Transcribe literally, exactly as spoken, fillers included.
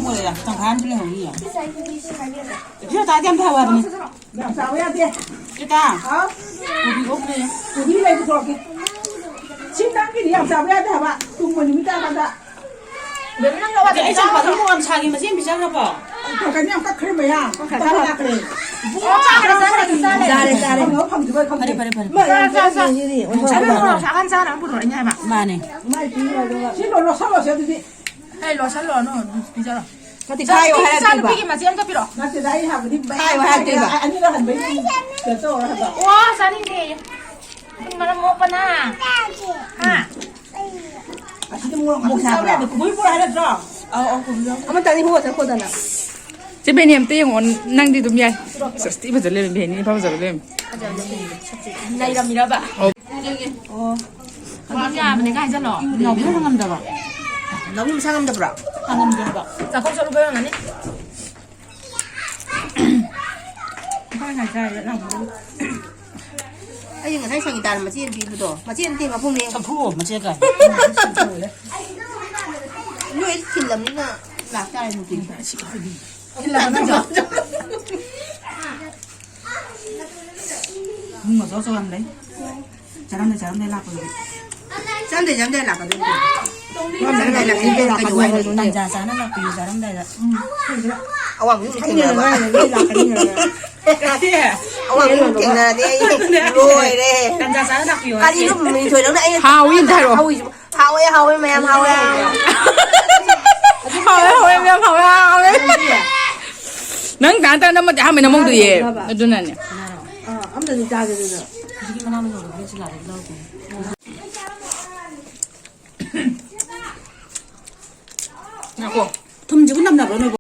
ꯇꯪꯈꯥꯏ ꯑꯃꯁꯨ ꯂꯩꯍꯧꯔꯤꯌꯦ꯫ ꯏꯆꯦ ꯇꯥꯗꯤ ꯌꯥꯝ ꯐꯕ ꯍꯥꯏꯕꯅꯤ꯫ ꯌꯥꯝ ꯆꯥꯕ ꯌꯥꯗꯦ꯫ ꯏꯆꯦ ꯇꯥ꯫ ꯍꯥꯎ꯫ ꯀꯣꯕꯤ ꯂꯩ ꯄꯨꯊꯣꯔꯛꯀꯦ꯫ ꯁꯤ ꯇꯥꯡꯒꯤꯗꯤ ꯌꯥꯝ ꯆꯥꯕ ꯌꯥꯗꯦ ꯍꯥꯏꯕ꯫ ꯇꯨꯝꯕ ꯅꯨꯃꯤꯠ ꯇꯥꯕꯗ꯫ ꯕꯦꯝꯃ, ꯅꯪ ꯂꯧ ꯑꯗꯨꯗꯤ ꯑꯩ ꯆꯝꯄꯜꯗꯣ ꯃꯣꯟ ꯁꯥꯒꯤ ꯃꯆꯦ ꯑꯃ ꯄꯤꯖꯈ꯭ꯔꯕꯣ? ꯀꯩꯅꯣ ꯌꯥꯝ ꯀꯛꯈ꯭ꯔꯦ ꯃꯌꯥ꯫ ꯀꯛꯈ꯭ꯔꯦ, ꯀꯛꯈ꯭ꯔꯦ꯫ ꯂꯥꯛꯈ꯭ꯔꯦ꯫ ꯏꯕꯨꯡꯉꯣ, ꯆꯥꯈ꯭ꯔꯦ, ꯆꯥꯈ꯭ꯔꯦ, ꯆꯥꯈ꯭ꯔꯦ꯫ ꯆꯥꯔꯦ, ꯆꯥꯔꯦ꯫ ꯐꯪꯗꯕ ꯐꯪꯗꯦ꯫ ꯐꯔꯦ, ꯐꯔꯦ, ꯐꯔꯦ꯫ ꯃꯥ ꯆꯥꯔꯦ, ꯆꯥꯔꯦ, ꯆꯥꯔꯦ꯫ ꯁꯤꯗꯤ ꯑꯣꯟꯊꯣꯛꯑꯣ꯫ ꯑꯗꯨ ꯃꯣꯔꯣꯛ ꯁꯥꯍꯟ ꯆꯥꯅꯕ ꯄꯨꯔꯛꯏꯅꯦ ꯍꯥꯏꯕ꯫ ꯃꯥꯅꯦ꯫ ꯁꯤ ꯂꯣ-, ꯂꯣꯠꯁꯜꯂꯣꯁꯦ ꯑꯗꯨꯗꯤ꯫ ꯑꯩ ꯂꯣꯠꯁꯜꯂꯣ, ꯅꯪ ꯑꯗꯨꯝ ꯄꯤꯖꯔꯣ꯫ ꯅꯠꯇꯦ, ꯈꯥꯏꯌꯣ ꯏꯆꯥꯅꯨꯄꯤ, ꯍꯥꯏꯔꯛꯇꯣꯏꯕ꯫ ꯏꯆꯥꯅꯨꯄꯤꯒꯤ ꯃꯆꯦ ꯑꯝꯇ ꯄꯤꯔꯛꯑꯣ꯫ ꯅꯠꯇꯦꯗ, ꯑꯩ ꯍꯥꯏꯕꯗꯤ ꯑꯅꯤꯔꯛ ꯍꯟꯕꯩ ꯀꯩꯅꯣ ꯇꯧꯔ ꯍꯟꯕ꯫ ꯑꯣ, ꯆꯥꯅꯤꯡꯗꯦꯌꯦ꯫ ꯃꯔꯝ ꯃꯣꯛꯄꯅ꯫ ꯍꯥ? ꯑꯁꯤꯗꯤ ꯃꯣꯔꯣꯛ ꯉꯥꯛꯇ ꯆꯥꯕ ꯌꯥꯗꯦ꯫ ꯀꯣꯕꯤ ꯄꯨꯔꯛꯑꯣ ꯍꯥꯏꯔꯛꯇ꯭ꯔꯣ? ꯑꯧ, ꯑꯧ, ꯀꯣꯕꯤ ꯌꯥꯎꯗꯦ꯫ ꯑꯃꯇꯅꯤ ꯍꯣ ꯆꯠꯈꯣꯗꯅ꯫ ꯆꯦ ꯕꯦꯅꯤ ꯑꯝꯇ ꯌꯦꯡꯉꯣ, ꯅꯪꯗꯤ ꯑꯗꯨꯝ ꯌꯥꯏ꯫ ꯑꯁ, ꯊꯤ ꯐꯖ ꯂꯩꯔꯝꯃꯦ, ꯕꯦꯅꯤ ꯏꯐ ꯐꯖꯕ ꯂꯩꯔꯝꯃꯦ꯫ ꯅꯩꯔꯝꯃꯤꯔꯕ? ꯑꯧ꯫ ꯑꯣ꯫ ꯑꯗꯨꯝ ꯌꯥꯕꯅꯦ, ꯀꯥꯏ ꯆꯠꯂꯣ? ꯅꯥꯎꯕꯤꯅ ꯉꯝꯗꯕ꯫ ꯅꯥꯎꯕꯤ ꯃꯁꯥ ꯉꯝꯗꯕ꯭ꯔꯣ? ꯉꯝꯗꯕ꯫ ꯆꯥꯛꯈꯨꯝ ꯆꯠꯂꯨꯕ ꯑꯣꯏꯔꯝꯒꯅꯤ꯫ ꯏꯕꯥꯅꯤ ꯉꯁꯥꯏ ꯂꯥꯛꯄꯗꯨ꯫ ꯑꯩ ꯉꯁꯥꯏ ꯁꯪꯒꯤꯇꯥꯅ ꯃꯆꯦ ꯑꯃ ꯄꯤꯕꯗꯣ, ꯃꯆꯦ ꯅꯠꯇꯦ, ꯃꯄꯨꯝꯅꯦ꯫ ꯆꯐꯨ ꯃꯆꯦ ꯀꯥꯏ꯫ ꯅꯣꯏ ꯊꯤꯜꯂꯝꯅꯤꯅ ꯂꯥꯛꯇꯥꯔꯦ ꯅꯨꯡꯇꯤꯒꯤ꯫ ꯊꯤꯜꯂꯝꯃꯅꯤꯗꯣ꯫ ꯏꯃꯨꯡ ꯑꯆꯧ ꯑꯆꯧ ꯌꯥꯝ ꯂꯩ꯫ ꯆꯥꯔꯝꯗꯥꯏ ꯆꯥꯔꯝꯗꯥꯏ ꯂꯥꯛꯄꯗꯨꯗꯤ꯫ ꯆꯥꯔꯝꯗꯥꯏ ꯆꯥꯔꯝꯗꯥꯏ ꯂꯥꯛꯀꯗꯣꯏꯅꯤ꯫ ꯆꯥꯔꯝꯗꯥꯏ ꯂꯥꯛꯀꯗꯣꯏꯅꯤ꯫ ꯀꯩꯗꯧ ꯍꯥꯏꯅꯣ? ꯇꯟꯖꯥ ꯆꯥꯅ ꯂꯥꯛꯄꯤꯌꯨ ꯆꯥꯔꯝꯗꯥꯏꯗ꯫ ꯑꯋꯥꯡꯕ ꯌꯨꯝ ꯊꯦꯡꯅꯔꯕ? ꯈꯪꯗꯦꯗꯅ ꯃꯤ ꯂꯥꯛꯀꯅꯤ ꯍꯥꯏꯔꯒ꯫ ꯑꯋꯥꯡꯕ ꯌꯨꯝ ꯊꯦꯡꯅꯔꯗꯤ ꯑꯩ ꯂꯣꯏꯔꯦ꯫ ꯇꯟꯖꯥ ꯆꯥꯅ ꯂꯥꯛꯄꯤꯌꯨ ꯍꯥꯏꯁꯦ꯫ ꯀꯔꯤꯅꯣ ꯃꯤꯡꯊꯣꯏ ꯅꯪꯅ ꯑꯩꯅ ꯍꯥꯎꯋꯤ ꯑꯝꯇ ꯍꯥꯏꯔꯛꯑꯣ꯫ ꯍꯧꯔꯤꯁꯤꯕꯨ? ꯍꯥꯎꯋꯦ, ꯍꯥꯎꯋꯦ, ꯃꯌꯥꯝ ꯍꯥꯎꯋꯦ, ꯍꯥꯎꯋꯦ꯫ ꯍꯥꯎꯋꯦ, ꯍꯥꯎꯋꯦ, ꯃꯌꯥꯝ ꯍꯥꯎꯋꯦ, ꯍꯥꯎꯋꯦ꯫ ꯅꯪ ꯇꯥꯟ ꯇꯥꯟ ꯅꯝꯃꯗꯤ ꯑꯍꯥꯟꯕ ꯅꯝꯍꯧꯗꯣꯏꯌꯦ꯫ ꯀꯅꯥꯅꯣ? ꯑꯗꯨꯅꯅꯦ꯫ ꯑꯥ, ꯑꯝꯇꯗꯤ ꯆꯥꯒꯦ ꯑꯗꯨꯗ꯫ ꯍꯧꯖꯤꯛꯀꯤ ꯃꯅꯥ ꯃꯁꯤꯡꯗꯣ ꯂꯣꯏ ꯆꯤꯜꯂꯛꯑꯗꯤ ꯂꯧꯔꯒꯦ꯫ ꯉꯥꯏꯈꯣ꯫ ꯊꯨꯝꯁꯤꯕꯨ ꯅꯝꯅꯕ꯭ꯔꯣ ꯅꯣꯏꯕꯣ?